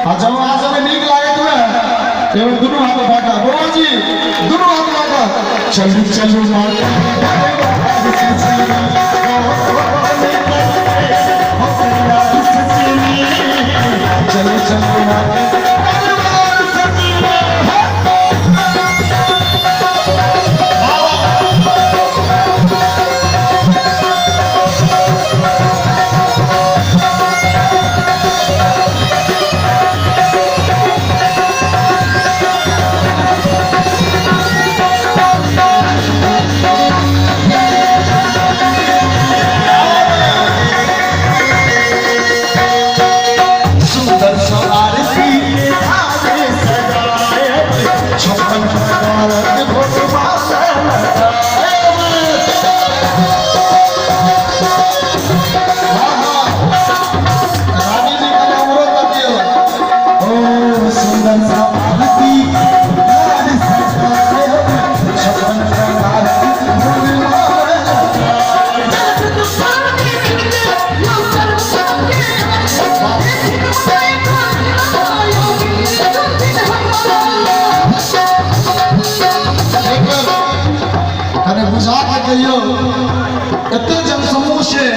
आ जब अहाँ सबके नीक लागैत हुए एगो दुनू हाथ उठा कऽ बौआ जी दुनू हाथ उठा कऽ चलू चलू माता चलू चलू माता सुंदर आरती के थाने सजाए छप्पन प्रकार भोग माला लगाए। हाँ हाँ रानी जी का हमरो कर दियो। ओ सुंदर सा आरती के थाने सजाए छप्पन प्रकार भोग माला लगाए। कने बुझा के कहियो एते जनसमूह छै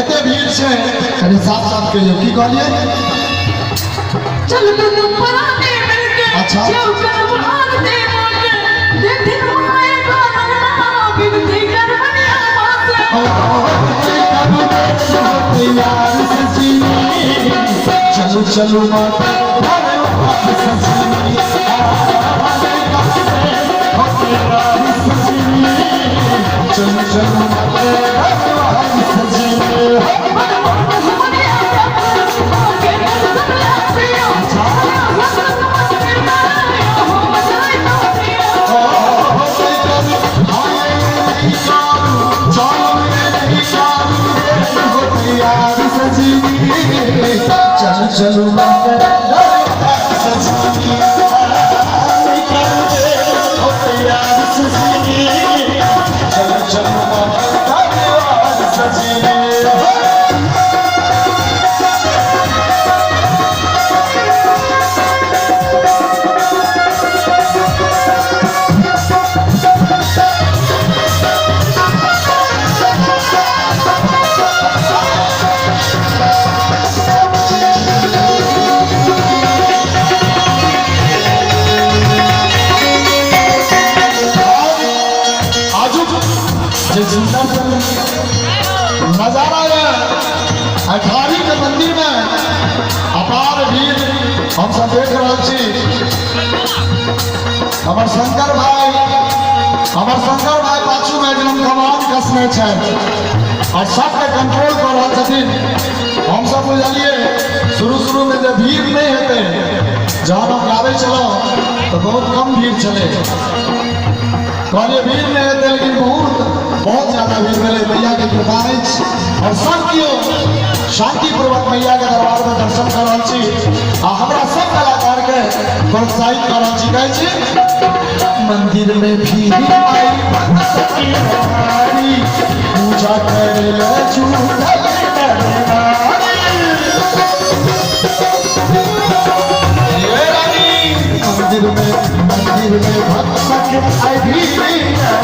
एते भीड़ छै कनि साफ साफ कहियो की कहलियै। चल दुनू पराने मिलके अच्छा। जेऊ करवार दे मोके देथिन माए गाना बिनती करवनिया मासे। चलो चलो माता चलो चलो माता सजनी। चलो चलो माता सजनी चलो चलो माता सजनी। आजुक जे सुंदर नजारा है अठारी के मंदिर में अपार भीड़ हम सब देख रहल छी। हमर शंकर भाई पाछू में एकदम कमान कसने छथि और सबके कंट्रोल कर रहल छथिन। हम सब बुझलिए शुरू शुरू में जे भीड़ नहीं हेतै, जहन हम गाबै छलहुँ तऽ बहुत कम भीड़ छलै, कहलिए भीड़ नहीं हेतै, लेकिन बहुत बहुत ज्यादा भीड़ भेलै। मैया के कृपा अछि और सब केओ शांतिपूर्वक मैया के दरबार में दर्शन कर रहल छी आ हमरा सब कलाकार के प्रोत्साहित कर रहल छी। कहै छी मंदिर में भीड़ आई भक्ति पूजा करे ले झूठल नर नारी। ये रानी मंदिर में भक्त आई भीड़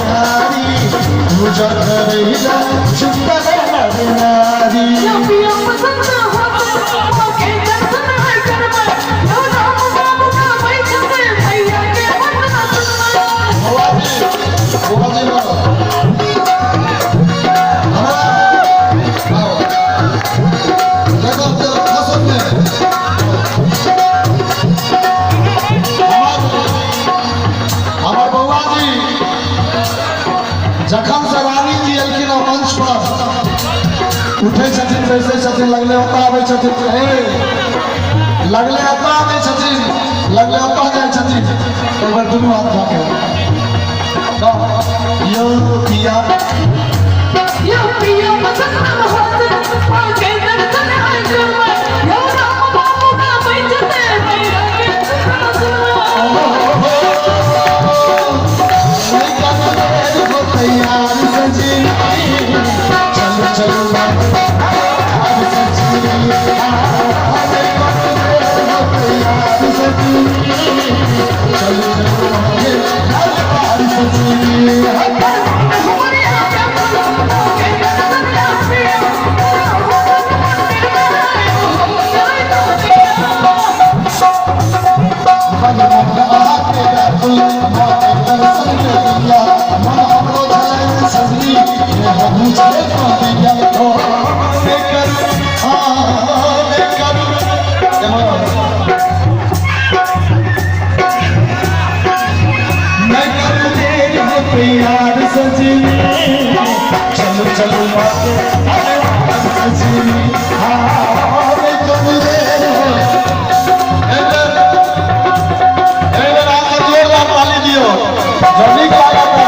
नारी पूजा करे ले झूठल नर नारी। बौआ जी बौआ जी बोलो हमरा आओ देखो फसल में हमर बौआ जी जखन से रानी जी एलखिन हँ मंच पर उठै छथिन बैसै छथिन लगले ओतऽ आबै छथिन हे लगले ओतऽ आबै छथिन लगले ओतऽ जाइ छथिन। एक बार दुनू हाथ उठा के यो पिया यो पिया पसंद होत आके दर्शन आए करबै यो राम बाबू का बैठते भैया के सुनवा। छै कबिया, ओ नहि करू, हाँ नहि करू। एम्हर नहि करू देर हो प्यार सजनी, चलो चलो माते सजनी, हाँ नहि करू देर हो। एहि बेर अहाँ जोरदार ताली दियौ, जँ नीक लागत।